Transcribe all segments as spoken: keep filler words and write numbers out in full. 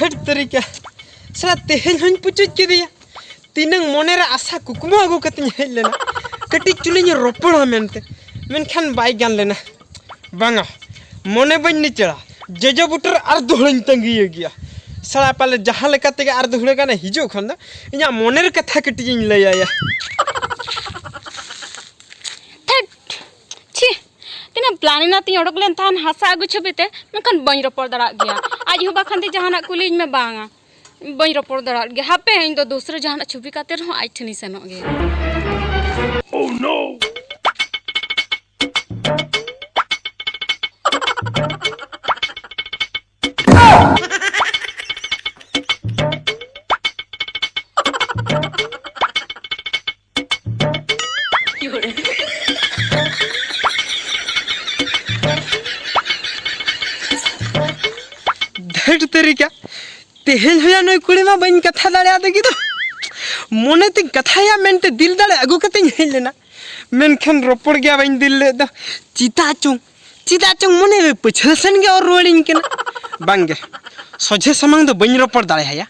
ᱦᱟᱹᱴ ᱛᱟᱹᱨᱤᱠᱟ, ᱥᱟᱞᱟ ᱛᱮᱦᱮᱧ ᱦᱚᱧ ᱯᱩᱪᱩᱡ ᱠᱮᱫᱮᱭᱟ᱾ ᱛᱤᱱᱟᱹᱝ ᱢᱚᱱᱮᱨᱮ ᱟᱥᱟ ᱠᱩᱠᱢᱩ ᱟᱹᱜᱩ ᱠᱟᱛᱮᱧ ᱦᱮᱡ ᱞᱮᱱᱟ, ᱠᱟᱹᱴᱤᱡ ᱪᱩᱞᱩᱧ ᱨᱚᱯᱚᱲᱟ ᱢᱮᱱᱛᱮ, ᱢᱮᱱᱠᱷᱟᱱ ᱵᱟᱭ ᱜᱟᱱ ᱞᱮᱱᱟ᱾ ᱵᱟᱝᱟ, ᱢᱚᱱᱮ ᱵᱟᱹᱧ ᱱᱤᱪᱟᱹᱲᱟ, ᱡᱚᱡᱚ ᱵᱩᱴᱟᱹᱨ ᱟᱨ ᱫᱩᱦᱲᱟᱹᱧ ᱛᱟᱺᱜᱤᱭᱮ ᱜᱮᱭᱟ᱾ ᱥᱟᱞᱟ ᱯᱟᱞᱮ ᱡᱟᱦᱟᱸ ᱞᱮᱠᱟ ᱛᱮᱜᱮ ᱟᱨ ᱫᱩᱦᱲᱟᱹ ᱜᱟᱱᱮ ᱦᱤᱡᱩᱜ ᱠᱷᱟᱱ ᱫᱚ, ᱤᱧᱟᱹᱜ ᱢᱚᱱᱮᱨ ᱠᱟᱛᱷᱟ ᱠᱟᱹᱴᱤᱡ ᱤᱧ ᱞᱟᱹᱭᱟᱭᱟ᱾ ᱛᱷᱟᱹᱴ! ᱪᱷᱤ! ᱛᱤᱱᱟᱹᱜ ᱯᱞᱟᱱ ᱮᱱᱟ ᱛᱤᱧ ᱚᱰᱚᱠ ᱞᱮᱱ ᱛᱟᱦᱮᱱ ᱦᱟᱥᱟ ᱟᱹᱜᱩ ᱪᱷᱚᱵᱤ ᱛᱮ, ᱢᱮᱱᱠᱷᱟᱱ ᱵᱟᱹᱧ ᱨᱚᱯᱚᱲ ᱫᱟᱲᱮᱭᱟᱜ ᱜᱮᱭᱟ᱾ ᱟᱡ ᱦᱚᱸ ᱵᱟᱠᱷᱟᱱ ᱫᱚ ᱡᱟᱦᱟᱱᱟᱜ ᱠᱩᱞᱤᱧ ᱢᱮ ᱵᱟᱝᱟ᱾ ᱵᱟᱹᱧ ᱨᱚᱯᱚᱲ ᱫᱟᱲᱮᱭᱟᱜ ᱜᱮᱭᱟ᱾ ᱦᱟᱯᱮ, ᱤᱧ ᱫᱚ ᱫᱚᱥᱨᱟ ᱡᱟᱦᱟᱱᱟᱜ ᱪᱷᱚᱵᱤ ᱠᱟᱛᱮ ᱨᱮᱦᱚᱸ ᱟᱡ ᱴᱷᱮᱱᱤᱧ ᱥᱮᱱᱚᱜ ᱜᱮᱭᱟ᱾ ᱫᱷᱟᱹᱴ ᱛᱮᱨᱤᱠᱟ, ᱛᱮᱦᱮᱧ ᱦᱚᱸᱭᱟ ᱱᱩᱭ ᱠᱩᱲᱤ ᱢᱟ ᱵᱟᱹᱧ ᱠᱟᱛᱷᱟ ᱫᱟᱲᱮᱭᱟᱫᱮ ᱜᱮ ᱫᱚ᱾ ᱢᱚᱱᱮ ᱛᱤᱧ ᱠᱟᱛᱷᱟᱭᱟ ᱢᱮᱱᱛᱮ ᱫᱤᱞ ᱫᱟᱲᱮ ᱟᱹᱜᱩ ᱠᱟᱛᱮᱧ ᱦᱮᱡ ᱞᱮᱱᱟ, ᱢᱮᱱᱠᱷᱟᱱ ᱨᱚᱯᱚᱲ ᱜᱮᱭᱟ ᱵᱟᱹᱧ ᱫᱤᱞ ᱞᱮᱫ ᱫᱚ᱾ ᱪᱮᱫᱟᱜ ᱪᱚᱝ, ᱪᱮᱫᱟᱜ ᱪᱚᱝ ᱢᱚᱱᱮ ᱯᱟᱹᱪᱷᱞᱟᱹ ᱥᱮᱱ ᱜᱮ ᱚᱨ ᱨᱩᱣᱟᱹᱲᱤᱧ ᱠᱟᱱᱟ᱾ ᱵᱟᱝᱜᱮ, ᱥᱚᱡᱷᱮ ᱥᱟᱢᱟᱝ ᱫᱚ ᱵᱟᱹᱧ ᱨᱚᱯᱚᱲ ᱫᱟᱲᱮᱭᱟᱭᱟ᱾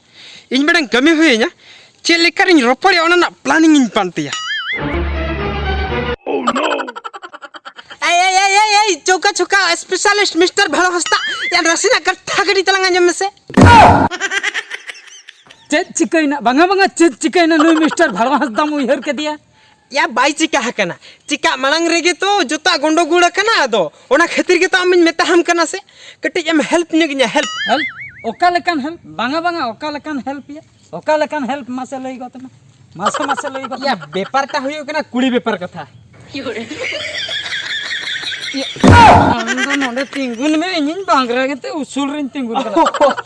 ᱤᱧ ᱢᱤᱫᱴᱟᱝ ᱠᱟᱹᱢᱤ ᱦᱩᱭᱟᱹᱧᱟ, ᱪᱮᱫ ᱞᱮᱠᱟᱨᱤᱧ ᱨᱚᱯᱚᱲᱮᱜᱼᱟ ᱚᱱᱟ ᱨᱮᱱᱟᱜ planning ᱤᱧ ᱯᱟᱱᱛᱮᱭᱟ᱾ ᱮᱭ, ᱮᱭ, ᱮᱭ, ᱮᱭ, ᱮᱭ, ᱪᱚᱠᱟ ᱪᱚᱠᱟ specialist ᱢᱤᱥᱴᱟᱨ ᱵᱷᱟᱲᱚ ᱦᱟᱸᱥᱫᱟ, ᱭᱟ ᱱᱟᱥᱮᱱᱟᱜ ᱠᱟᱛᱷᱟ ᱠᱟᱹᱴᱤᱡ ᱛᱟᱞᱟᱝ ᱟᱸᱡᱚᱢ ᱢᱮᱥᱮ᱾ ᱪᱮᱫ ᱪᱤᱠᱟᱹᱭᱮᱱᱟ? ᱵᱟᱝᱟ, ᱵᱟᱝᱟ, ᱪᱮᱫ ᱪᱤᱠᱟᱹᱭᱮᱱᱟ? ᱱᱩᱭ ᱢᱤᱥᱴᱟᱨ ᱵᱷᱟᱲᱚ ᱦᱟᱸᱥᱫᱟᱢ ᱩᱭᱦᱟᱹᱨ ᱠᱮᱫᱮᱭᱟ? ᱭᱟ, ᱵᱟᱭ ᱪᱤᱠᱟ ᱟᱠᱟᱱᱟ᱾ ᱪᱤᱠᱟ ᱢᱟᱲᱟᱝ ᱨᱮᱜᱮ ᱛᱚ ᱡᱚᱛᱚᱣᱟᱜ ᱜᱚᱱᱰᱚᱜᱳᱲ ᱟᱠᱟᱱᱟ, ᱟᱫᱚ ᱚᱱᱟ ᱠᱷᱟᱹᱛᱤᱨ ᱜᱮᱛᱚ ᱟᱢᱤᱧ ᱢᱮᱛᱟᱦᱟᱢ ᱠᱟᱱᱟ ᱥᱮ, ᱠᱟᱹᱴᱤᱡ ᱮᱢ help ᱧᱚᱜᱤᱧᱟ, help᱾ Help? ᱚᱠᱟ ᱞᱮᱠᱟᱱ help? ᱵᱟᱝᱟ, ᱵᱟᱝᱟ, ᱚᱠᱟ ᱞᱮᱠᱟᱱ help ᱭᱟ? ᱚᱠᱟ ᱞᱮᱠᱟᱱ help ᱢᱟᱥᱮ ᱞᱟᱹᱭ ᱜᱚᱫ ᱢᱮ? ᱢᱟᱥᱮ, ᱢᱟᱥᱮ ᱞᱟᱹᱭ ᱜᱚᱫ ᱭᱟ, ᱢᱮ᱾ ᱵᱮᱯᱟᱨᱴᱟ ᱦᱩᱭᱩᱜ ᱠᱟᱱᱟ ᱠᱩᱲᱤ ᱵᱮᱯᱟᱨ ᱠᱟᱛᱷᱟ᱾ ᱤᱭᱟᱹ, ᱟᱢ ᱫᱚ ᱱᱚᱰᱮ ᱛᱤᱸᱜᱩᱱ ᱢᱮ, ᱤᱧᱤᱧ ᱵᱟᱝᱨᱟ ᱠᱟᱛᱮ ᱩᱥᱩᱞ ᱨᱤᱧ ᱛᱤᱸᱜᱩᱱ ᱠᱟᱱᱟ᱾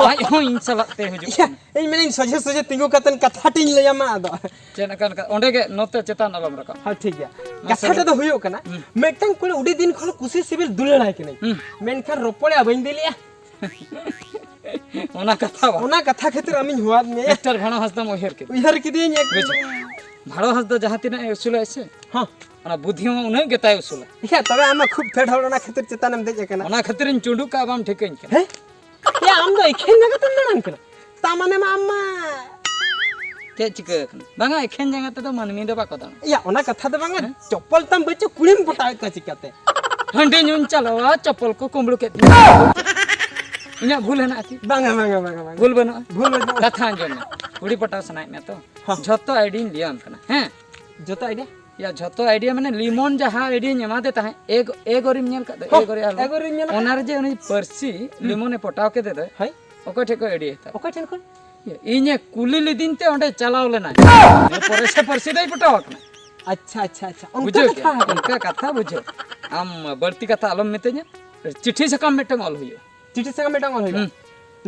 ᱟᱡ ᱦᱚᱸ ᱤᱧ ᱥᱟᱞᱟᱜ ᱛᱮ ᱦᱤᱡᱩᱜ ᱤᱭᱟᱹ, ᱠᱟᱱᱟ᱾ ᱤᱧ ᱢᱮᱱᱟᱹᱧ ᱥᱚᱡᱷᱮ ᱥᱚᱡᱷᱮ ᱛᱤᱸᱜᱩ ᱠᱟᱛᱮ ᱠᱟᱛᱷᱟ ᱴᱤᱧ ᱞᱟᱹᱭᱟᱢᱟ ᱟᱫᱚ᱾ ᱪᱮᱫ ᱞᱮᱠᱟ, ᱞᱮᱠᱟ? ᱚᱸᱰᱮ ᱜᱮ, ᱱᱚᱛᱮ ᱪᱮᱛᱟᱱ ᱟᱞᱚᱢ ᱨᱟᱠᱟᱵ᱾ ᱦᱮᱸ, ᱴᱷᱤᱠ ᱜᱮᱭᱟ᱾ ᱢᱟᱥᱮ ᱠᱟᱛᱷᱟ ᱞᱟᱹᱭ ᱫᱚ ᱦᱩᱭᱩᱜ ᱠᱟᱱᱟ, ᱦᱩᱸ᱾ ᱢᱤᱫᱴᱟᱝ ᱠᱩᱲᱤ ᱟᱹᱰᱤ ᱫᱤᱱ ᱠᱷᱚᱱ ᱠᱩᱥᱤ ᱥᱤᱵᱤᱞ ᱫᱩᱞᱟᱹᱲᱟᱭ ᱠᱟᱹᱱᱟᱹᱧ᱾ ᱦᱩᱸ᱾ ᱢᱮᱱᱠᱷᱟᱱ ᱨᱚᱯᱚᱲᱮ ᱵᱟᱹᱧ ᱫᱟᱲᱮᱭᱟᱜᱼᱟ᱾ ᱚᱱᱟ ᱠᱟᱛᱷᱟ ᱵᱟᱝ᱾ ᱚᱱᱟ ᱠᱟᱛᱷᱟ ᱠᱷᱟᱹᱛᱤᱨ ᱟᱢᱤᱧ ᱦᱚᱦᱚᱣᱟᱫ ᱢᱮᱭᱟ᱾ ᱢᱤᱥᱴᱟᱨ ᱵᱷᱟᱲᱚ ᱦᱟᱸᱥᱫᱟᱢ ᱩᱭᱦᱟᱹᱨ ᱠᱮᱫ᱾ ᱩᱭᱦᱟᱹᱨ ᱠᱤᱫᱤᱧ ᱮᱠ- ᱵᱩᱡᱷᱟᱹᱣ᱾ ᱵᱷᱟᱲᱚ ᱦᱟᱸᱥᱫᱟ ᱡᱟᱦᱟᱸ ᱛᱤᱱᱟᱹᱜ ᱮ ᱩᱥᱩᱞᱟᱭ ᱥᱮ, ᱦᱚᱸ᱾ ᱚᱱᱟ ᱵᱩᱫᱷᱤ ᱦᱚᱸ ᱩᱱᱟᱹᱜ ᱜᱮᱛᱟᱭ ᱩᱥᱩᱞᱟ᱾ ᱤᱭᱟᱹ, ᱛᱚᱵᱮ ᱟᱢ ᱢᱟ ᱠᱷᱩᱵ ᱯᱷᱮᱰ ᱦᱚᱲ, ᱚᱱᱟ ᱠᱷᱟᱹᱛᱤᱨ ᱪᱮᱛᱟᱱᱮᱢ ᱫᱮᱡ ᱟᱠᱟᱱᱟ᱾ ᱚᱱᱟ ᱠᱷᱟᱹᱛᱤᱨᱤᱧ ᱪᱩᱸᱰᱩᱜ ᱠᱟᱜᱼᱟ, ᱵᱟᱢ ᱴᱷᱤᱠᱟᱹᱧ ᱠᱟᱱᱟ᱾ ᱦᱮᱸ? ᱭᱟ, ᱟᱢ ᱫᱚ ᱮᱠᱷᱮᱱ ᱡᱟᱸᱜᱟ ᱛᱮᱢ ᱫᱟᱬᱟᱱ ᱠᱟᱱᱟ? ᱛᱟ ᱢᱟᱱᱮ ᱢᱟ ᱟᱢ ᱢᱟ ᱪᱮᱫ ᱪᱤᱠᱟᱹ ᱟᱠᱟᱱᱟ? ᱵᱟᱝᱟ, ᱮᱠᱷᱮᱱ ᱡᱟᱸᱜᱟ ᱛᱮᱫᱚ ᱢᱟᱹᱱᱢᱤ ᱫᱚ ᱵᱟᱠᱚ ᱫᱟᱬᱟᱱᱟ᱾ ᱭᱟ, ᱚᱱᱟ ᱠᱟᱛᱷᱟ ᱫᱚ ᱵᱟᱝᱟ, ᱦᱮᱸ? ᱪᱚᱯᱯᱚᱞ ᱛᱟᱢ ᱵᱟᱹᱪᱩᱜ, ᱠᱩᱲᱤᱢ ᱯᱚᱴᱟᱣᱮᱫ ᱠᱚᱣᱟ ᱪᱤᱠᱟᱹᱛᱮ? ᱦᱟᱺᱰᱤ ᱧᱩᱧ ᱪᱟᱞᱟᱣᱟ, ᱪᱚᱯᱯᱚᱞ ᱠᱚ ᱠᱩᱢᱵᱽᱲᱩ ᱠᱮᱫ ᱛᱤᱧᱟ᱾ ᱤᱧᱟᱜ ᱵᱷᱩᱞ ᱦᱮᱱᱟᱜᱼᱟ ᱠᱤ? ᱵᱟᱝᱟ, ᱵᱟᱝᱟ, ᱵᱟᱝᱟ, ᱵᱟᱝᱟ᱾ ᱵᱷᱩᱞ ᱵᱟᱹᱱᱩᱜᱼᱟ? ᱵᱷᱩᱞ ᱵᱟᱹᱱᱩᱜᱼᱟ᱾ ᱠᱟᱛᱷᱟ ᱟᱸᱡᱚᱢ ᱢᱮ, ᱠᱩᱲᱤ ᱯᱚᱴᱟᱣ ᱥᱟᱱᱟᱭᱮᱫ ᱢᱮᱭᱟ ᱛᱚ? ᱦᱚᱸ᱾ ᱡᱷᱚᱛᱚ ᱟᱭᱰᱤᱧ ᱞᱟᱹᱭᱟᱢ ᱠᱟᱱᱟ, ᱦᱮᱸ? ᱡᱚᱛᱚ ᱟᱭᱰᱤ? ᱭᱟ, ᱡᱷᱚᱛᱚ ᱟᱭᱰᱤ ᱢᱟᱱᱮ ᱞᱤᱢᱚᱱ ᱡᱟᱦᱟᱸ ᱟᱭᱰᱤᱧ ᱮᱢᱟᱫᱮ ᱛᱟᱦᱮᱸᱫ, ᱮ ᱜᱚ-, ᱮ ᱜᱚᱨᱤᱢ ᱧᱮᱞ ᱠᱟᱫ ᱫᱚ? ᱦᱚᱸ, ᱮ ᱜᱚᱨᱤ ᱟᱞᱵᱚᱢ? ᱮ ᱜᱚᱨᱤᱧ ᱧᱮᱞ ᱠᱟᱫ᱾ ᱚᱱᱟ ᱨᱮ ᱡᱮ ᱩᱱᱤ ᱯᱟᱹᱨᱥᱤ ᱦᱩᱸ᱾ ᱞᱤᱢᱚᱱᱮ ᱯᱚᱴᱟᱣ ᱠᱮᱫᱮ ᱫᱚ, ᱦᱳᱭ᱾ ᱚᱠᱚᱭ ᱴᱷᱮᱱ ᱠᱷᱚᱱ ᱟᱭᱰᱤ ᱦᱟᱛᱟᱣ? ᱚᱠᱚᱭ ᱴᱷᱮᱱ ᱠᱷᱚᱱ? ᱤᱧᱮ ᱠᱩᱞᱤ ᱞᱤᱫᱤᱧ ᱛᱮ ᱚᱸᱰᱮ ᱪᱟᱞᱟᱣ ᱞᱮᱱᱟᱭ᱾ ᱤᱱᱟᱹ ᱯᱚᱨᱮ ᱥᱮ ᱯᱟᱹᱨᱥᱤ ᱫᱚᱭ ᱯᱚᱴᱟᱣ ᱟᱠᱟᱱᱟ᱾ ᱟᱪᱪᱷᱟ, ᱟᱪᱪᱷᱟ, ᱟᱪᱪᱷᱟ᱾ ᱚᱱᱠᱟ ᱵᱩᱡᱷᱟᱹᱣ ᱠᱟᱛᱷᱟ ᱠᱮᱫ? ᱦᱟᱠᱟᱱᱟ᱾ ᱚᱱᱠᱟ ᱠᱟᱛᱷᱟ ᱵᱩᱡᱷᱟᱹᱣ᱾ ᱟᱢ ᱵᱟᱹᱲᱛᱤ ᱠᱟᱛᱷᱟ ᱟᱞᱚᱢ ᱢᱤᱛᱟᱹᱧᱟ᱾ ᱪᱤᱴᱷᱤ ᱥᱟᱠᱟᱢ ᱢᱤᱫᱴᱟᱝ ᱚᱞ ᱦᱩᱭᱩᱜᱼᱟ᱾ ᱪᱤᱴᱷᱤ ᱥᱟᱠᱟᱢ ᱢᱤᱫᱴᱟᱝ ᱚᱞ ᱦᱩᱭᱩᱜᱼᱟ? ᱦᱩᱸ᱾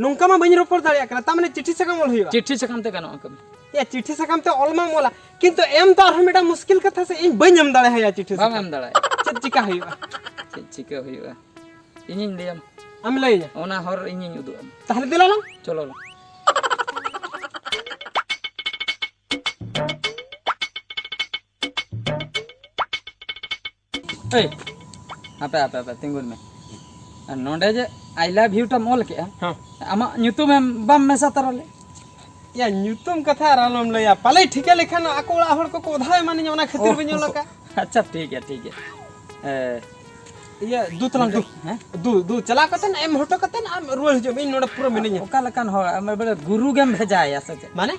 ᱱᱚᱝᱠᱟ ᱢᱟ ᱵᱟᱹᱧ ᱨᱚᱯᱚᱲ ᱫᱟᱲᱮᱭᱟᱜ ᱠᱟᱱᱟ, ᱛᱟᱨ ᱢᱟᱱᱮ ᱪᱤᱴᱷᱤ ᱥᱟᱠᱟᱢ ᱚᱞ ᱦᱩᱭᱩᱜᱼᱟ? ᱪᱤᱴᱷᱤ ᱥᱟᱠᱟᱢ ᱛᱮ ᱜᱟᱱᱚᱜᱼᱟ ᱠᱟᱹᱢᱤ᱾ ᱭᱟ, ᱪᱤᱴᱷᱤ ᱥᱟᱠᱟᱢ ᱛᱮ ᱚᱞ ᱢᱟᱢ ᱚᱞᱟ, ᱠᱤᱱᱛᱩ ᱮᱢ ᱛᱚ ᱟᱨᱦᱚᱸ ᱢᱤᱫᱴᱟᱝ ᱢᱩᱥᱠᱤᱞ ᱠᱟᱛᱷᱟ ᱥᱮ, ᱤᱧ ᱵᱟᱹᱧ ᱮᱢ ᱫᱟᱲᱮ ᱦᱟᱭᱟ ᱪᱤᱴᱷᱤ ᱵᱟᱢ ᱥᱟᱠᱟᱢ᱾ ᱮᱢ ᱫᱟᱲᱮᱭᱟᱜᱼᱟ᱾ ᱪᱮᱫ ᱪᱤᱠᱟ ᱦᱩᱭᱩᱜᱼᱟ? ᱪᱮᱫ ᱪᱤᱠᱟᱹ ᱦᱩᱭᱩᱜᱼᱟ? ᱤᱧᱤᱧ ᱞᱟᱹᱭᱟᱢᱟ᱾ ᱟᱢ ᱞᱟᱹᱭᱟᱹᱧᱟ? ᱚᱱᱟ ᱦᱚᱨ ᱤᱧᱤᱧ ᱩᱫᱩᱜ ᱟᱢᱟ᱾ ᱛᱟᱦᱞᱮ ᱫᱮᱞᱟ ᱞᱟᱝ᱾ ᱪᱚᱞᱚ ᱞᱟᱝ᱾ ᱮᱭ, ᱦᱟᱯᱮ, ᱦᱟᱯᱮ, ᱦᱟᱯᱮ, ᱛᱤᱸᱜᱩᱱ ᱢᱮ᱾ ᱟᱨ ᱱᱚᱰᱮ ᱡᱮ I love you ᱴᱟᱢ ᱚᱞ ᱠᱮᱜᱼᱟ, ᱦᱚᱸ᱾ ᱟᱢᱟᱜ ᱧᱩᱛᱩᱢ ᱮᱢ ᱵᱟᱢ ᱢᱮᱥᱟ ᱛᱟᱨᱟ ᱞᱮ? ᱭᱟ, ᱧᱩᱛᱩᱢ ᱠᱟᱛᱷᱟ ᱟᱨ ᱟᱞᱚᱢ ᱞᱟᱹᱭᱟ᱾ ᱯᱟᱞᱮ ᱴᱷᱤᱠᱟᱹ ᱞᱮᱠᱷᱟᱱ ᱟᱠᱚ ᱚᱲᱟᱜ ᱦᱚᱲ ᱠᱚᱠᱚ ᱚᱫᱷᱟᱣ ᱮᱢᱟᱱᱤᱧᱟ, ᱚᱱᱟ ᱠᱷᱟᱹᱛᱤᱨ ᱵᱟᱹᱧ ᱚᱞ ᱟᱠᱟᱫ᱾ ᱟᱪᱪᱷᱟ, ᱴᱷᱤᱠ ᱜᱮᱭᱟ, ᱴᱷᱤᱠ ᱜᱮᱭᱟ᱾ ᱮ, ᱤᱭᱟᱹ, ᱫᱩ ᱛᱟᱞᱟᱝ ᱫᱩ᱾ ᱦᱮᱸ? ᱫᱩ, ᱫᱩ᱾ ᱪᱟᱞᱟᱣ ᱠᱟᱛᱮᱱ ᱮᱢ ᱦᱚᱴᱚ ᱠᱟᱛᱮᱱ ᱟᱢ ᱨᱩᱣᱟᱹᱲ ᱦᱤᱡᱩᱜ ᱢᱮ, ᱤᱧ ᱱᱚᱰᱮ ᱯᱩᱨᱟᱹ ᱢᱤᱱᱟᱹᱧᱟ᱾ ᱚᱠᱟ ᱞᱮᱠᱟᱱ ᱦᱚᱲ? ᱟᱢ ᱮᱵᱟᱨᱮ ᱜᱩᱨᱩ ᱜᱮᱢ ᱵᱷᱮᱡᱟᱭᱟ ᱥᱮ ᱪᱮᱫ? ᱢᱟᱱᱮ?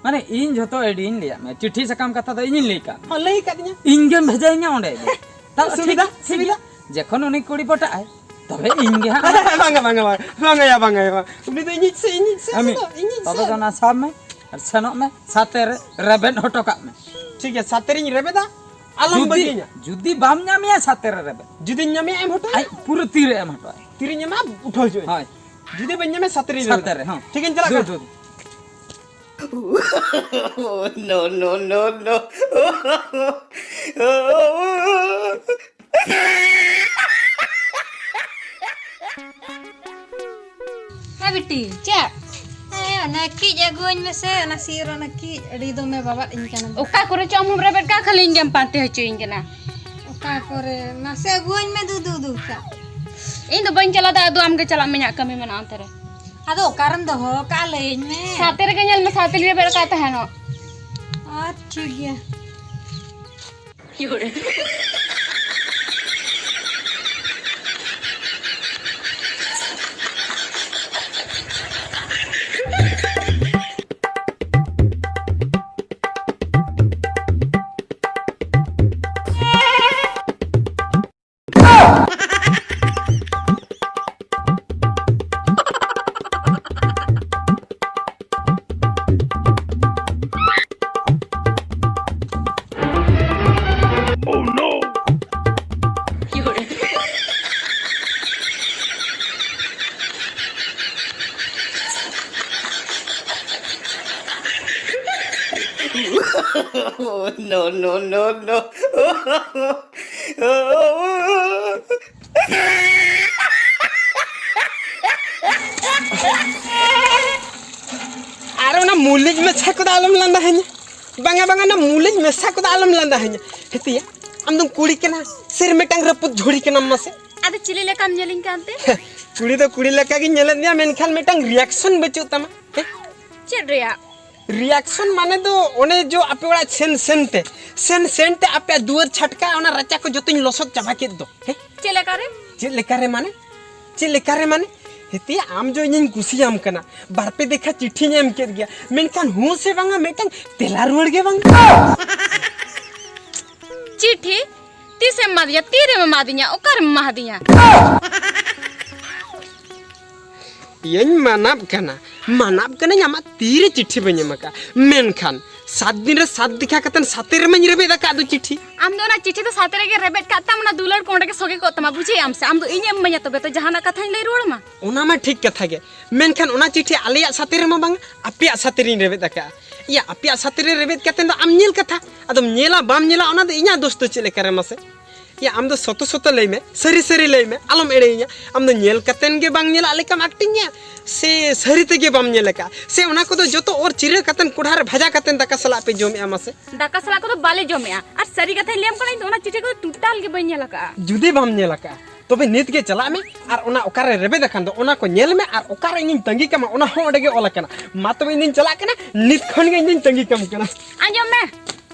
ᱢᱟᱱᱮ, ᱤᱧ ᱡᱷᱚᱛᱚ ᱟᱭᱰᱤᱧ ᱞᱟᱹᱭᱟᱫ ᱢᱮᱭᱟ, ᱪᱤᱴᱷᱤ ᱥᱟᱠᱟᱢ ᱠᱟᱛᱷᱟ ᱫᱚ ᱤᱧᱤᱧ ᱞᱟᱹᱭ ᱠᱟᱜ ᱢᱮᱭᱟ᱾ ᱦᱚᱸ, ᱞᱟᱹᱭ ᱠᱟᱫᱤᱧᱟ᱾ ᱤᱧ ᱜᱮᱢ ᱵᱷᱮᱡᱟᱭᱤᱧᱟ ᱚᱸᱰᱮ ᱜᱮ᱾ ᱛᱟᱦᱞᱮ ᱥᱩᱵᱤᱫᱷᱟ, ᱴᱷᱤᱠ, ᱴᱷᱤᱠ ᱥᱩᱵᱤᱫᱷᱟ᱾ ᱜᱮᱭᱟ᱾ ᱡᱚᱠᱷᱚᱱ ᱩᱱᱤ ᱠᱩᱲᱤ ᱯᱚᱴᱟᱜ ᱟᱭ, ᱛᱚᱵᱮ ᱤᱧ ᱜᱮ ᱦᱟᱸᱜ᱾ ᱵᱟᱝᱟ, ᱵᱟᱝᱟ, ᱵᱟᱝᱟ, ᱵᱟᱝᱟ᱾ ᱩᱱᱤ ᱫᱚ ᱤᱧᱤᱡ ᱥᱮ, ᱤᱧᱤᱡ ᱥᱮ, ᱩᱱᱤ ᱟᱢᱤ, ᱫᱚ ᱤᱧᱤᱡ ᱛᱚᱵᱮ ᱥᱮ᱾ ᱫᱚ ᱚᱱᱟ ᱥᱟᱵ ᱢᱮ ᱟᱨ ᱥᱮᱱᱚᱜ ᱢᱮ, ᱥᱟᱛᱮ ᱨᱮ ᱨᱮᱵᱮᱫ ᱦᱚᱴᱚ ᱠᱟᱜ ᱢᱮ᱾ ᱴᱷᱤᱠ ᱜᱮᱭᱟ, ᱥᱟᱛᱮ ᱨᱤᱧ ᱨᱮᱵᱮᱫᱟ, ᱟᱞᱚᱢ ᱡᱩᱫᱤ, ᱵᱟᱹᱜᱤᱭᱟᱹᱧᱟ᱾ ᱡᱩᱫᱤ ᱵᱟᱢ ᱧᱟᱢᱮᱭᱟ, ᱥᱟᱛᱮ ᱨᱮ ᱨᱮᱵᱮᱫ᱾ ᱡᱩᱫᱤᱧ ᱧᱟᱢᱮᱭᱟ, ᱮᱢ ᱦᱚᱴᱚ ᱟᱭ᱾ ᱟᱡ ᱯᱩᱨᱟᱹ ᱛᱤᱨᱮ ᱮᱢ ᱦᱚᱴᱚ ᱟᱭ᱾ ᱛᱤᱨᱤᱧ ᱧᱟᱢᱟ, ᱩᱴᱷᱟᱹᱣ ᱦᱤᱡᱩᱜ ᱟᱹᱧ᱾ ᱦᱳᱭ᱾ ᱡᱩᱫᱤ ᱵᱟᱹᱧ ᱧᱟᱢᱮᱭᱟ, ᱥᱟᱛᱮ ᱨᱤᱧ ᱨᱮᱵᱮᱫᱟ᱾ ᱥᱟᱛᱮ ᱨᱮ, ᱦᱚᱸ᱾ ᱴᱷᱤᱠ ᱟᱹᱧ ᱪᱟᱞᱟᱜ ᱫᱩ, ᱠᱟᱱᱟ᱾ ᱫᱩ, ᱫᱩ᱾ No, no, no, no. ᱦᱮᱸ ᱵᱤᱴᱤ᱾ ᱪᱮᱫ? ᱦᱮᱸ, ᱚᱱᱟ ᱠᱤᱡ ᱟᱹᱜᱩᱣᱟᱹᱧ ᱢᱮᱥᱮ, ᱚᱱᱟ ᱥᱤᱨ ᱚᱱᱟ ᱠᱤᱡ ᱟᱹᱰᱤ ᱫᱚᱢᱮ ᱵᱟᱵᱟᱫ ᱤᱧ ᱠᱟᱱᱟ᱾ ᱚᱠᱟ ᱠᱚᱨᱮ ᱪᱚ ᱟᱢ ᱦᱚᱸᱢ ᱨᱮᱵᱮᱫ ᱠᱟᱜ, ᱠᱷᱟᱹᱞᱤ ᱤᱧ ᱜᱮᱢ ᱯᱟᱱᱛᱮ ᱦᱚᱪᱚᱭᱤᱧ ᱠᱟᱱᱟ᱾ ᱚᱠᱟ ᱠᱚᱨᱮ? ᱢᱟᱥᱮ ᱟᱹᱜᱩᱣᱟᱹᱧ ᱢᱮ ᱫᱩ, ᱫᱩ, ᱫᱩ ᱥᱟᱜ᱾ ᱤᱧ ᱫᱚ ᱵᱟᱹᱧ ᱪᱟᱞᱟᱜ ᱫᱟ, ᱟᱫᱚ ᱟᱢ ᱜᱮ ᱪᱟᱞᱟᱜ ᱢᱮ, ᱤᱧᱟᱹᱜ ᱠᱟᱹᱢᱤ ᱢᱮᱱᱟᱜᱼᱟ ᱚᱱᱛᱮ ᱨᱮ᱾ ᱟᱫᱚ ᱚᱠᱟᱨᱮᱢ ᱫᱚᱦᱚ ᱠᱟᱜᱼᱟ, ᱞᱟᱹᱭᱟᱹᱧ ᱢᱮ᱾ ᱥᱟᱛᱮ ᱨᱮᱜᱮ ᱧᱮᱞ ᱢᱮ, ᱥᱟᱛᱮ ᱨᱮ ᱨᱮᱵᱮᱫ ᱠᱟᱜ ᱛᱟᱦᱮᱱᱚᱜ᱾ ᱟᱨ ᱴᱷᱤᱠ ᱜᱮᱭᱟ᱾ Oh, no, no, no, no. ᱟᱨ ᱚᱱᱟ ᱢᱩᱞᱤᱡ ᱢᱮᱥᱟ ᱠᱚᱫᱚ ᱟᱞᱚᱢ ᱞᱟᱸᱫᱟ ᱦᱟᱹᱧᱟ᱾ ᱵᱟᱝᱟ, ᱵᱟᱝᱟ, ᱚᱱᱟ ᱢᱩᱞᱤᱡ ᱢᱮᱥᱟ ᱠᱚᱫᱚ ᱟᱞᱚᱢ ᱞᱟᱸᱫᱟ ᱦᱟᱹᱧᱟ᱾ ᱦᱮᱛᱤᱭᱟ, ᱟᱢ ᱫᱚᱢ ᱠᱩᱲᱤ ᱠᱟᱱᱟ ᱥᱮ ᱢᱤᱫᱴᱟᱝ ᱨᱟᱹᱯᱩᱫ ᱡᱷᱩᱲᱤ ᱠᱟᱱᱟᱢ ᱢᱟᱥᱮ? ᱟᱫᱚ ᱪᱤᱞᱤ ᱞᱮᱠᱟᱢ ᱧᱮᱞᱤᱧ ᱠᱟᱱᱛᱮ? ᱠᱩᱲᱤ ᱫᱚ ᱠᱩᱲᱤ ᱞᱮᱠᱟ ᱜᱤᱧ ᱧᱮᱞᱮᱫ ᱢᱮᱭᱟ, ᱢᱮᱱᱠᱷᱟᱱ ᱢᱤᱫᱴᱟᱝ reaction ᱵᱟᱹᱪᱩᱜ ᱛᱟᱢᱟ᱾ ᱦᱮᱸ? ᱪᱮᱫ ᱨᱮᱭᱟᱜ? Reaction ᱢᱟᱱᱮ ᱫᱚ ᱚᱱᱮ ᱡᱚ ᱟᱯᱮ ᱚᱲᱟᱜ ᱥᱮᱱ ᱥᱮᱱ ᱛᱮ, ᱥᱮᱱ ᱥᱮᱱ ᱛᱮ ᱟᱯᱮᱭᱟᱜ ᱫᱩᱣᱟᱹᱨ ᱪᱷᱟᱴᱠᱟ, ᱚᱱᱟ ᱨᱟᱪᱟ ᱠᱚ ᱡᱚᱛᱚᱧ ᱞᱚᱥᱚᱫ ᱪᱟᱵᱟ ᱠᱮᱫ ᱫᱚ᱾ ᱦᱮᱸ? ᱪᱮᱫ ᱞᱮᱠᱟ ᱨᱮ? ᱪᱮᱫ ᱞᱮᱠᱟ ᱨᱮ ᱢᱟᱱᱮ? ᱪᱮᱫ ᱞᱮᱠᱟ ᱨᱮ ᱢᱟᱱᱮ? ᱦᱮᱛᱤ, ᱟᱢ ᱡᱚ ᱤᱧᱤᱧ ᱠᱩᱥᱤᱭᱟᱢ ᱠᱟᱱᱟ, ᱵᱟᱨ ᱯᱮ ᱫᱮᱠᱷᱟ ᱪᱤᱴᱷᱤᱧ ᱮᱢ ᱠᱮᱫ ᱜᱮᱭᱟ, ᱢᱮᱱᱠᱷᱟᱱ ᱦᱩᱸ ᱥᱮ ᱵᱟᱝᱟ ᱢᱤᱫᱴᱟᱝ ᱛᱮᱞᱟ ᱨᱩᱣᱟᱹᱲ ᱜᱮ ᱵᱟᱝ᱾ ᱪᱤᱴᱷᱤ? ᱛᱤᱥᱮᱢ ᱮᱢᱟᱫᱤᱧᱟ? ᱛᱤᱨᱮᱢ ᱮᱢᱟᱫᱤᱧᱟ? ᱚᱠᱟᱨᱮᱢ ᱮᱢᱟᱫᱤᱧᱟ? ᱤᱭᱟᱹᱧ ᱢᱟᱱᱟᱵ ᱠᱟᱱᱟ, ᱢᱟᱱᱟᱵ ᱠᱟᱹᱱᱟᱹᱧ, ᱟᱢᱟᱜ ᱛᱤᱨᱮ ᱪᱤᱴᱷᱤ ᱵᱟᱹᱧ ᱮᱢ ᱟᱠᱟᱫᱼᱟ, ᱢᱮᱱᱠᱷᱟᱱ ᱥᱟᱛ ᱫᱤᱱ ᱨᱮ ᱥᱟᱛ ᱫᱮᱠᱷᱟ ᱠᱟᱛᱮ ᱥᱟᱛᱮ ᱨᱮᱢᱟᱧ ᱨᱮᱵᱮᱫ ᱟᱠᱟᱫ ᱫᱚ ᱪᱤᱴᱷᱤ᱾ ᱟᱢ ᱫᱚ ᱚᱱᱟ ᱪᱤᱴᱷᱤ ᱫᱚ ᱥᱟᱛᱮ ᱨᱮᱜᱮ ᱨᱮᱵᱮᱫ ᱠᱟᱜ ᱛᱟᱢ, ᱚᱱᱟ ᱫᱩᱞᱟᱹᱲ ᱠᱚ ᱚᱸᱰᱮ ᱜᱮ ᱥᱚᱜᱮ ᱠᱚᱜ ᱛᱟᱢᱟ, ᱵᱩᱡᱷᱟᱹᱣ ᱟᱢ ᱥᱮ? ᱟᱢ ᱫᱚ ᱤᱧ ᱮᱢ ᱤᱢᱟᱹᱧᱟ ᱛᱚᱵᱮ ᱛᱚ ᱡᱟᱦᱟᱱᱟᱜ ᱠᱟᱛᱷᱟᱧ ᱞᱟᱹᱭ ᱨᱩᱣᱟᱹᱲ ᱟᱢᱟ᱾ ᱚᱱᱟ ᱢᱟ ᱴᱷᱤᱠ ᱠᱟᱛᱷᱟ ᱜᱮ, ᱢᱮᱱᱠᱷᱟᱱ ᱚᱱᱟ ᱪᱤᱴᱷᱤ ᱟᱞᱮᱭᱟᱜ ᱥᱟᱛᱮ ᱨᱮᱢᱟ ᱵᱟᱝ, ᱟᱯᱮᱭᱟᱜ ᱥᱟᱛᱮ ᱨᱤᱧ ᱨᱮᱵᱮᱫ ᱟᱠᱟᱫᱼᱟ᱾ ᱤᱭᱟ, ᱟᱯᱮᱭᱟᱜ ᱥᱟᱛᱮ ᱨᱮ ᱨᱮᱵᱮᱫ ᱠᱟᱛᱮ ᱫᱚ ᱟᱢ ᱧᱮᱞ ᱠᱟᱛᱷᱟ, ᱟᱫᱚᱢ ᱧᱮᱞᱟ ᱵᱟᱢ ᱧᱮᱞᱟ, ᱚᱱᱟ ᱫᱚ ᱤᱧᱟᱹᱜ ᱫᱳᱥ ᱫᱚ ᱪᱮᱫ ᱞᱮᱠᱟ ᱨᱮ ᱢᱟᱥᱮ? ᱭᱟ, ᱟᱢ ᱫᱚ ᱥᱚᱛᱚ ᱥᱚᱛᱚ ᱞᱟᱹᱭ ᱢᱮ, ᱥᱟᱹᱨᱤ ᱥᱟᱹᱨᱤ ᱞᱟᱹᱭ ᱢᱮ, ᱟᱞᱚᱢ ᱮᱲᱮᱭᱤᱧᱟ᱾ ᱟᱢ ᱫᱚ ᱧᱮᱞ ᱠᱟᱛᱮᱱ ᱜᱮ ᱵᱟᱝ ᱧᱮᱞᱟᱜ ᱞᱮᱠᱟᱢ acting ᱜᱮᱭᱟ, ᱥᱮ ᱥᱟᱹᱨᱤ ᱛᱮᱜᱮ ᱵᱟᱢ ᱧᱮᱞ ᱟᱠᱟᱫᱼᱟ, ᱥᱮ ᱚᱱᱟ ᱠᱚᱫᱚ ᱡᱚᱛᱚ ᱚᱨ ᱪᱤᱨᱟᱹ ᱠᱟᱛᱮᱱ ᱠᱚᱲᱦᱟ ᱨᱮ ᱵᱷᱟᱡᱟ ᱠᱟᱛᱮᱱ ᱫᱟᱠᱟ ᱥᱟᱞᱟᱜ ᱯᱮ ᱡᱚᱢᱮᱜᱼᱟ ᱢᱟᱥᱮ? ᱫᱟᱠᱟ ᱥᱟᱞᱟᱜ ᱠᱚᱫᱚ ᱵᱟᱞᱮ ᱡᱚᱢᱮᱜᱼᱟ, ᱟᱨ ᱥᱟᱹᱨᱤ ᱠᱟᱛᱷᱟᱧ ᱞᱟᱹᱭᱟᱢ ᱠᱟᱱᱟ, ᱤᱧ ᱫᱚ ᱚᱱᱟ ᱪᱤᱴᱷᱤ ᱠᱚᱫᱚ total ᱜᱮ ᱵᱟᱹᱧ ᱧᱮᱞ ᱟᱠᱟᱫᱼᱟ᱾ ᱡᱩᱫᱤ ᱵᱟᱢ ᱧᱮᱞ ᱟᱠᱟᱫᱼᱟ, ᱛᱚᱵᱮ ᱱᱤᱛ ᱜᱮ ᱪᱟᱞᱟᱜ ᱢᱮ ᱟᱨ ᱚᱱᱟ ᱚᱠᱟᱨᱮ ᱨᱮᱵᱮᱫ ᱟᱠᱟᱱ ᱫᱚ, ᱚᱱᱟ ᱠᱚ ᱧᱮᱞ ᱢᱮ ᱟᱨ ᱚᱠᱟᱨᱮ ᱤᱧᱤᱧ ᱛᱟᱺᱜᱤ ᱠᱟᱢᱟ, ᱚᱱᱟ ᱦᱚᱸ ᱚᱸᱰᱮ ᱜᱮ ᱚᱞ ᱟᱠᱟᱱᱟ᱾ ᱢᱟ ᱛᱚᱵᱮ ᱤᱧ ᱫᱩᱧ ᱪᱟᱞᱟᱜ ᱠᱟᱱᱟ, ᱱᱤᱛ ᱠᱷᱚᱱ ᱜᱮ ᱤᱧ ᱫᱩᱧ ᱛᱟᱺᱜᱤ ᱠᱟᱢ ᱠᱟᱱᱟ᱾ ᱟᱸᱡᱚᱢ ᱢᱮ,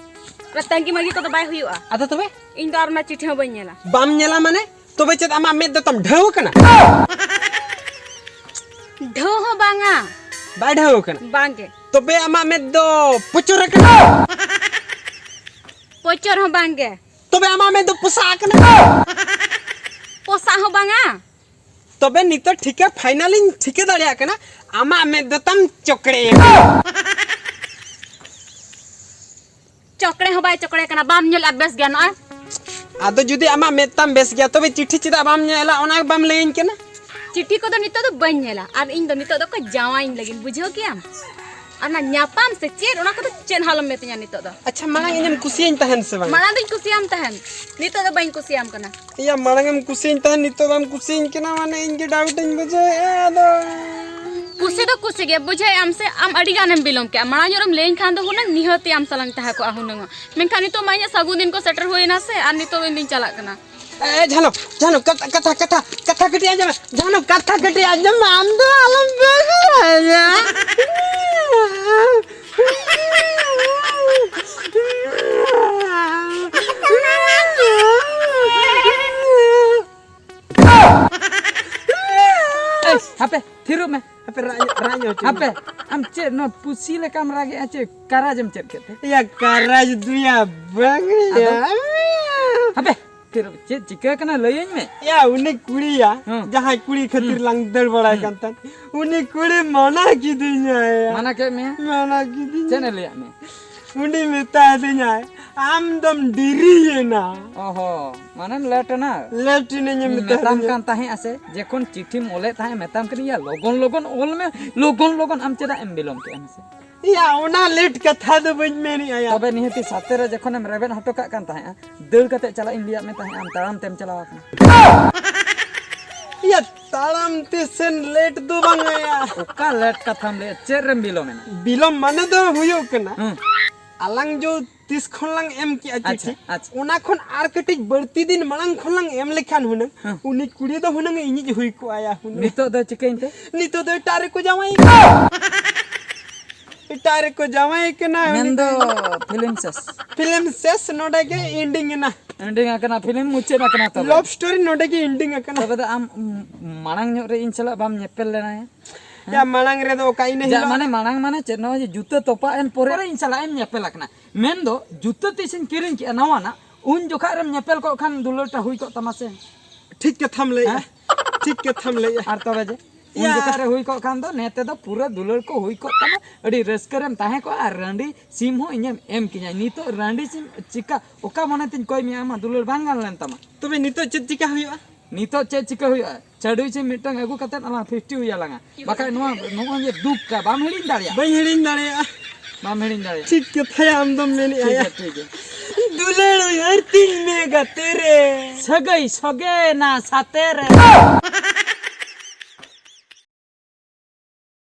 ᱚᱱᱟ ᱛᱟᱺᱜᱤ ᱢᱟᱺᱜᱤ ᱠᱚᱫᱚ ᱵᱟᱭ ᱦᱩᱭᱩᱜᱼᱟ᱾ ᱟᱫᱚ ᱛᱚᱵᱮ? ᱤᱧ ᱫᱚ ᱟᱨ ᱚᱱᱟ ᱪᱤᱴᱷᱤ ᱦᱚᱸ ᱵᱟᱹᱧ ᱧᱮᱞᱟ᱾ ᱵᱟᱢ ᱧᱮᱞᱟ ᱢᱟᱱᱮ? ᱛᱚᱵᱮ ᱪᱮᱫ ᱟᱢᱟᱜ ᱢᱮᱫ ᱫᱚ ᱛᱟᱢ ᱰᱷᱟᱹᱣ ᱟᱠᱟᱱᱟ? ᱰᱷᱟᱹᱣ ᱦᱚᱸ ᱵᱟᱝᱟ᱾ ᱵᱟᱭ ᱰᱷᱟᱹᱣ ᱟᱠᱟᱱᱟ? ᱵᱟᱝᱜᱮ᱾ ᱛᱚᱵᱮ ᱟᱢᱟᱜ ᱢᱮᱫ ᱫᱚ ᱯᱚᱪᱚᱨ ᱟᱠᱟᱱᱟ? ᱯᱚᱪᱚᱨ ᱦᱚᱸ ᱵᱟᱝᱜᱮ᱾ ᱛᱚᱵᱮ ᱟᱢᱟᱜ ᱢᱮᱫ ᱫᱚ ᱯᱚᱥᱟᱜ ᱟᱠᱟᱱᱟ? ᱯᱚᱥᱟᱜ ᱦᱚᱸ ᱵᱟᱝᱟ᱾ ᱛᱚᱵᱮ ᱱᱤᱛᱚᱜ ᱴᱷᱤᱠᱟᱹ ᱯᱷᱟᱭᱱᱟᱞᱤᱧ ᱴᱷᱤᱠᱟᱹ ᱫᱟᱲᱮᱭᱟᱜ ᱠᱟᱱᱟ, ᱟᱢᱟᱜ ᱢᱮᱫ ᱫᱚ ᱛᱟᱢ ᱪᱚᱠᱲᱮ ᱟᱠᱟᱱᱟ᱾ ᱪᱚᱠᱲᱮ ᱦᱚᱸ ᱵᱟᱭ ᱪᱚᱠᱲᱮ ᱠᱟᱱᱟ, ᱵᱟᱢ ᱧᱮᱞ ᱟᱨ ᱵᱮᱥ ᱜᱮᱭᱟ ᱱᱚᱜᱼᱚᱭ᱾ ᱟᱫᱚ ᱡᱩᱫᱤ ᱟᱢᱟᱜ ᱢᱮᱫ ᱛᱟᱢ ᱵᱮᱥ ᱜᱮᱭᱟ, ᱛᱚᱵᱮ ᱪᱤᱴᱷᱤ ᱪᱮᱫᱟᱜ ᱵᱟᱢ ᱧᱮᱞᱟ, ᱚᱱᱟ ᱵᱟᱢ ᱞᱟᱹᱭᱟᱹᱧ ᱠᱟᱱᱟ? ᱪᱤᱴᱷᱤ ᱠᱚᱫᱚ ᱱᱤᱛᱚᱜ ᱫᱚ ᱵᱟᱹᱧ ᱧᱮᱞᱟ, ᱟᱨ ᱤᱧ ᱫᱚ ᱱᱤᱛᱚᱜ ᱫᱚᱠᱚ ᱡᱟᱶᱟᱭᱤᱧ ᱞᱟᱹᱜᱤᱫ, ᱵᱩᱡᱷᱟᱹᱣ ᱠᱮᱭᱟᱢ? ᱟᱨ ᱚᱱᱟ ᱧᱟᱯᱟᱢ ᱥᱮ ᱪᱮᱫ, ᱚᱱᱟ ᱠᱚᱫᱚ ᱪᱮᱫ ᱦᱚᱸ ᱟᱞᱚᱢ ᱢᱮᱛᱟᱹᱧᱟ ᱱᱤᱛᱚᱜ ᱫᱚ᱾ ᱟᱪᱪᱷᱟ, ᱢᱟᱲᱟᱝ ᱤᱧᱮᱢ ᱠᱩᱥᱤᱭᱟᱹᱧ ᱛᱟᱦᱮᱱ ᱥᱮ ᱵᱟᱝ? ᱢᱟᱲᱟᱝ ᱫᱚᱧ ᱠᱩᱥᱤᱭᱟᱢ ᱛᱟᱦᱮᱱ, ᱱᱤᱛᱚᱜ ᱫᱚ ᱵᱟᱹᱧ ᱠᱩᱥᱤᱭᱟᱢ ᱠᱟᱱᱟ᱾ ᱮᱭᱟ, ᱢᱟᱲᱟᱝ ᱮᱢ ᱠᱩᱥᱤᱭᱟᱹᱧ ᱛᱟᱦᱮᱱ, ᱱᱤᱛᱚᱜ ᱵᱟᱢ ᱠᱩᱥᱤᱭᱟᱹᱧ ᱠᱟᱱᱟ, ᱢᱟᱱᱮ ᱤᱧ ᱜᱮ ᱰᱟᱣᱩᱴ ᱤᱧ ᱵᱩᱡᱷᱟᱹᱣᱮᱫᱼᱟ᱾ ᱟᱫᱚ ᱠᱩᱥᱤ ᱫᱚ ᱠᱩᱥᱤ ᱜᱮ ᱵᱩᱡᱷᱟᱹᱣᱮᱫ ᱟᱢ ᱥᱮ? ᱟᱢ ᱟᱹᱰᱤ ᱜᱟᱱᱮᱢ ᱵᱤᱞᱚᱢ ᱠᱮᱜᱼᱟ᱾ ᱢᱟᱲᱟᱝ ᱧᱚᱜ ᱨᱮᱢ ᱞᱟᱹᱭᱟᱹᱧ ᱠᱷᱟᱱ ᱫᱚ ᱦᱩᱱᱟᱹᱝ ᱱᱤᱦᱟᱹᱛᱤ ᱟᱢ ᱥᱟᱞᱟᱜ ᱤᱧ ᱛᱟᱦᱮᱸ ᱠᱚᱜᱼᱟ ᱦᱩᱱᱟᱹᱝ᱾ ᱢᱮᱱᱠᱷᱟᱱ ᱱᱤᱛᱚᱜ ᱢᱟ ᱤᱧᱟᱹᱜ ᱥᱟᱹᱜᱩᱱ ᱫᱤᱱ ᱠᱚ ᱥᱮᱴᱮᱨ ᱦᱩᱭᱮᱱᱟ ᱥᱮ, ᱟᱨ ᱱᱤᱛᱚᱜ ᱤᱧ ᱫᱩᱧ ᱪᱟᱞᱟᱜ ᱠᱟᱱᱟ᱾ ᱮ, ᱡᱷᱟᱱᱚ, ᱡᱷᱟᱱᱚ, ᱠᱟᱛᱷᱟ, ᱠᱟᱛᱷᱟ, ᱠᱟᱛᱷᱟ, ᱠᱟᱛᱷᱟ ᱠᱟᱹᱴᱤᱡ ᱟᱸᱡᱚᱢ ᱢᱮ᱾ ᱡᱷᱟᱱᱚ, ᱠᱟᱛᱷᱟ ᱠᱟᱹᱴᱤᱡ ᱟᱸᱡᱚᱢ ᱢᱮ, ᱟᱢ ᱫᱚ ᱟᱞᱚᱢ ᱵᱮᱜᱚᱨᱟᱧᱟ᱾ ᱮᱭ, ᱦᱟᱯᱮ, ᱛᱷᱤᱨᱚᱜ ᱢᱮ᱾ ᱦᱟᱯᱮ, ᱨᱟᱜ ᱧᱚᱜ, ᱨᱟᱜ ᱧᱚᱜ ᱦᱚᱪᱚᱧ ᱢᱮ᱾ ᱦᱟᱯᱮ, ᱟᱢ ᱪᱮᱫ ᱱᱚᱣᱟ ᱯᱩᱥᱤ ᱞᱮᱠᱟᱢ ᱨᱟᱜᱮᱜᱼᱟ? ᱪᱮᱫ ᱠᱟᱨᱟᱡᱽ ᱮᱢ ᱪᱮᱫ ᱠᱮᱫ ᱛᱮ? ᱮᱭᱟ, ᱠᱟᱨᱟᱡᱽ ᱫᱩᱭᱟ ᱵᱟᱝ ᱭᱟ᱾ ᱟᱫᱚ? ᱦᱟᱯᱮ, ᱛᱷᱤᱨᱚᱜ ᱢᱮ᱾ ᱪᱮᱫ ᱪᱤᱠᱟᱹ ᱠᱟᱱᱟ ᱞᱟᱹᱭᱟᱹᱧ ᱢᱮ᱾ ᱮᱭᱟ, ᱩᱱᱤ ᱠᱩᱲᱤᱭᱟ, ᱦᱮᱸ᱾ ᱡᱟᱦᱟᱸᱭ ᱠᱩᱲᱤ ᱠᱷᱟᱹᱛᱤᱨ ᱦᱮᱸ᱾ ᱞᱟᱝ ᱫᱟᱹᱲ ᱵᱟᱲᱟᱭ ᱦᱮᱸ᱾ ᱠᱟᱱ ᱛᱟᱦᱮᱸᱫ, ᱩᱱᱤ ᱠᱩᱲᱤ ᱢᱟᱱᱟ ᱠᱤᱫᱤᱧᱟᱭ᱾ ᱢᱟᱱᱟ ᱠᱮᱫ ᱢᱮᱭᱟ? ᱢᱟᱱᱟ ᱠᱤᱫᱤᱧᱟ᱾ ᱪᱮᱫ ᱮ ᱞᱟᱹᱭᱟᱫ ᱢᱮᱭᱟ? ᱩᱱᱤ ᱢᱮᱛᱟ ᱫᱤᱧᱟᱭ, "ᱟᱢ ᱫᱚᱢ ᱰᱮᱨᱤᱭᱮᱱᱟ᱾" ᱚᱦᱚ, ᱢᱟᱱᱮᱢ ᱞᱮᱴ ᱮᱱᱟ? ᱞᱮᱴ ᱮᱱᱟᱹᱧ, ᱤᱧ ᱢᱮᱛᱟ ᱢᱮᱛᱟᱢ ᱫᱤᱧᱟ᱾ ᱠᱟᱱ ᱛᱟᱦᱮᱸᱜᱼᱟ ᱥᱮ, ᱡᱚᱠᱷᱚᱱ ᱪᱤᱴᱷᱤᱢ ᱚᱞᱮᱫ ᱛᱟᱦᱮᱸᱫ, ᱢᱮᱛᱟᱢ ᱠᱟᱹᱱᱟᱹᱧ, "ᱭᱟ, ᱞᱚᱜᱚᱱ ᱞᱚᱜᱚᱱ ᱚᱞ ᱢᱮ, ᱞᱚᱜᱚᱱ ᱞᱚᱜᱚᱱ", ᱟᱢ ᱪᱮᱫᱟᱜ ᱮᱢ ᱵᱤᱞᱚᱢ ᱠᱮᱫᱼᱟ ᱢᱟᱥᱮ? ᱭᱟ, ᱚᱱᱟ ᱞᱮᱴ ᱠᱟᱛᱷᱟ ᱫᱚ ᱵᱟᱹᱧ ᱢᱮᱱᱮᱜᱼᱟ ᱭᱟ᱾ ᱛᱚᱵᱮ ᱱᱤᱦᱟᱹᱛᱤ ᱥᱟᱛᱮ ᱨᱮ ᱡᱚᱠᱷᱚᱱᱮᱢ ᱨᱮᱵᱮᱫ ᱦᱚᱴᱚ ᱠᱟᱜ ᱠᱟᱱ ᱛᱟᱦᱮᱸᱜᱼᱟ, ᱫᱟᱹᱲ ᱠᱟᱛᱮ ᱪᱟᱞᱟᱜ ᱤᱧ ᱞᱟᱹᱭᱟᱫ ᱢᱮ ᱛᱟᱦᱮᱸᱜᱼᱟ, ᱟᱢ ᱛᱟᱲᱟᱢ ᱛᱮᱢ ᱪᱟᱞᱟᱣ ᱟᱠᱟᱱᱟ᱾ ᱭᱟ, ᱛᱟᱲᱟᱢ ᱛᱮ ᱥᱮᱱ ᱞᱮᱴ ᱫᱚ ᱵᱟᱝᱟ ᱭᱟ᱾ ᱚᱠᱟ ᱞᱮᱴ ᱠᱟᱛᱷᱟᱢ ᱞᱟᱹᱭᱟ? ᱪᱮᱫ ᱨᱮᱢ ᱵᱤᱞᱚᱢ ᱮᱱᱟ? ᱵᱤᱞᱚᱢ ᱢᱟᱱᱮ ᱫᱚ ᱦᱩᱭᱩᱜ ᱠᱟᱱᱟ, ᱦᱩᱸ᱾ ᱟᱞᱟᱝ ᱡᱚ ᱛᱤᱥ ᱠᱷᱚᱱ ᱞᱟᱝ ᱮᱢ ᱠᱮᱜᱼᱟ ᱪᱤᱴᱷᱤ, ᱟᱪᱪᱷᱟ, ᱟᱪᱪᱷᱟ᱾ ᱚᱱᱟ ᱠᱷᱚᱱ ᱟᱨ ᱠᱟᱹᱴᱤᱡ ᱵᱟᱹᱲᱛᱤ ᱫᱤᱱ ᱢᱟᱲᱟᱝ ᱠᱷᱚᱱ ᱞᱟᱝ ᱮᱢ ᱞᱮᱠᱷᱟᱱ ᱦᱩᱱᱟᱹᱝ ᱦᱮᱸ᱾ ᱩᱱᱤ ᱠᱩᱲᱤ ᱫᱚ ᱦᱩᱱᱟᱹᱝ ᱤᱧᱤᱡ ᱦᱩᱭ ᱠᱚᱜᱼᱟᱭᱟ ᱦᱩᱱᱟᱹᱝ᱾ ᱱᱤᱛᱚᱜ ᱫᱚ ᱪᱤᱠᱟᱹᱭᱮᱱ ᱛᱮ? ᱱᱤᱛᱚᱜ ᱫᱚ ᱮᱴᱟᱜ ᱨᱮᱠᱚ ᱡᱟᱶᱟᱭ ᱠᱟᱱᱟ᱾ ᱮᱴᱟᱜ ᱨᱮᱠᱚ ᱡᱟᱶᱟᱭ ᱠᱟᱱᱟ᱾ ᱢᱮᱱᱫᱚ ᱯᱷᱤᱞᱢ ᱥᱮᱥ᱾ ᱯᱷᱤᱞᱢ ᱥᱮᱥ ᱱᱚᱰᱮ ᱜᱮ ᱮᱱᱰᱤᱝ ᱮᱱᱟ᱾ ᱮᱱᱰᱤᱝ ᱟᱠᱟᱱᱟ, ᱯᱷᱤᱞᱢ ᱢᱩᱪᱟᱹᱫ ᱟᱠᱟᱱᱟ᱾ ᱛᱚᱵᱮ ᱞᱚᱵᱷ ᱥᱴᱳᱨᱤ ᱱᱚᱰᱮ ᱜᱮ ᱮᱱᱰᱤᱝ ᱟᱠᱟᱱᱟ᱾ ᱛᱚᱵᱮ ᱫᱚ ᱟᱢ ᱩᱢ, ᱢᱟᱲᱟᱝ ᱧᱚᱜ ᱨᱮ ᱤᱧ ᱥᱟᱞᱟᱜ ᱵᱟᱢ ᱧᱮᱯᱮᱞ ᱞᱮᱱᱟ? ᱭᱟ ᱢᱟᱲᱟᱝ ᱨᱮᱫᱚ ᱚᱠᱟ ᱤᱱᱟᱹ ᱡᱟ ᱦᱤᱞᱳᱜ ᱢᱟᱱᱮ ᱢᱟᱲᱟᱝ ᱢᱟᱱᱮ ᱪᱮᱫ, ᱱᱚᱜᱼᱚᱭ ᱡᱮ ᱡᱩᱛᱟᱹ ᱛᱚᱯᱟᱜ ᱮᱱ ᱯᱚᱨᱮ ᱤᱧ ᱥᱟᱞᱟᱜ ᱮᱢ ᱧᱮᱯᱮᱞ ᱟᱠᱟᱱᱟ᱾ ᱢᱮᱱᱫᱚ ᱡᱩᱛᱟᱹ ᱛᱤᱥᱤᱧ ᱠᱤᱨᱤᱧ ᱠᱮᱜᱼᱟ ᱱᱟᱣᱟᱱᱟᱜ, ᱩᱱ ᱡᱚᱠᱷᱟᱜ ᱨᱮᱢ ᱧᱮᱯᱮᱞ ᱠᱚᱜ ᱠᱷᱟᱱ ᱫᱩᱞᱟᱹᱲ ᱴᱟ ᱦᱩᱭ ᱠᱚᱜ ᱛᱟᱢᱟ ᱥᱮ? ᱴᱷᱤᱠ ᱠᱟᱛᱷᱟᱢ ᱞᱟᱹᱭᱮᱜᱼᱟ᱾ ᱦᱮᱸ? ᱴᱷᱤᱠ ᱠᱟᱛᱷᱟᱢ ᱞᱟᱹᱭᱮᱜᱼᱟ᱾ ᱟᱨ ᱛᱚᱵᱮ ᱡᱮ ᱩᱱ ᱭᱟ᱾ ᱡᱚᱠᱷᱟᱜ ᱨᱮ ᱦᱩᱭ ᱠᱚᱜ ᱠᱷᱟᱱ ᱫᱚ ᱱᱮᱛᱮ ᱫᱚ ᱯᱩᱨᱟᱹ ᱫᱩᱞᱟᱹᱲ ᱠᱚ ᱦᱩᱭ ᱠᱚᱜ ᱛᱟᱢᱟ, ᱟᱹᱰᱤ ᱨᱟᱹᱥᱠᱟᱹ ᱨᱮᱢ ᱛᱟᱦᱮᱸ ᱠᱚᱜᱼᱟ᱾ ᱟᱨ ᱨᱟᱺᱰᱤ ᱥᱤᱢ ᱦᱚᱸ ᱤᱧᱮᱢ ᱮᱢ ᱠᱤᱧᱟ᱾ ᱱᱤᱛᱚᱜ ᱨᱟᱺᱰᱤ ᱥᱤᱢ ᱪᱤᱠᱟ, ᱚᱠᱟ ᱢᱚᱱᱮ ᱛᱤᱧ ᱠᱚᱭ ᱢᱮᱭᱟ? ᱟᱢᱟᱜ ᱫᱩᱞᱟᱹᱲ ᱵᱟᱝ ᱜᱟᱱ ᱞᱮᱱ ᱛᱟᱢᱟ? ᱛᱚᱵᱮ ᱱᱤᱛᱚᱜ ᱪᱮᱫ ᱪᱤᱠᱟ ᱦᱩᱭᱩᱜᱼᱟ? ᱱᱤᱛᱚᱜ ᱪᱮᱫ ᱪᱤᱠᱟᱹ ᱦᱩᱭᱩᱜᱼᱟ? ᱪᱟᱹᱰᱩᱭ ᱥᱤᱢ ᱢᱤᱫᱴᱟᱝ ᱟᱹᱜᱩ ᱠᱟᱛᱮᱫ ᱟᱞᱟᱝ ᱯᱷᱤᱥᱴᱤ ᱦᱩᱭ ᱟᱞᱟᱝᱟ, ᱵᱟᱠᱷᱟᱡ ᱱᱚᱣᱟ ᱱᱚᱜᱼᱚᱭ ᱡᱮ ᱫᱩᱠ ᱴᱟ ᱵᱟᱢ ᱦᱤᱲᱤᱧ ᱫᱟᱲᱮᱭᱟᱜᱼᱟ᱾ ᱵᱟᱹᱧ ᱦᱤᱲᱤᱧ ᱫᱟᱲᱮᱭᱟᱜᱼᱟ᱾ ᱵᱟᱢ ᱦᱤᱲᱤᱧ ᱫᱟᱲᱮᱭᱟᱜᱼᱟ᱾ ᱴᱷᱤᱠ ᱠᱟᱛᱷᱟ ᱟᱢ ᱫᱚᱢ ᱢᱮᱱᱮᱜᱼᱟ᱾ ᱴᱷᱤᱠ ᱭᱟ᱾ ᱜᱮᱭᱟ, ᱴᱷᱤᱠ ᱜᱮᱭᱟ᱾ ᱫᱩᱞᱟᱹᱲ ᱩᱭᱦᱟᱹᱨ ᱛᱤᱧ ᱢᱮ ᱜᱟᱛᱮ ᱨᱮ᱾ ᱥᱟᱹᱜᱟᱹᱭ ᱥᱚᱜᱮᱱᱟ ᱥᱟᱛᱮ ᱨᱮ᱾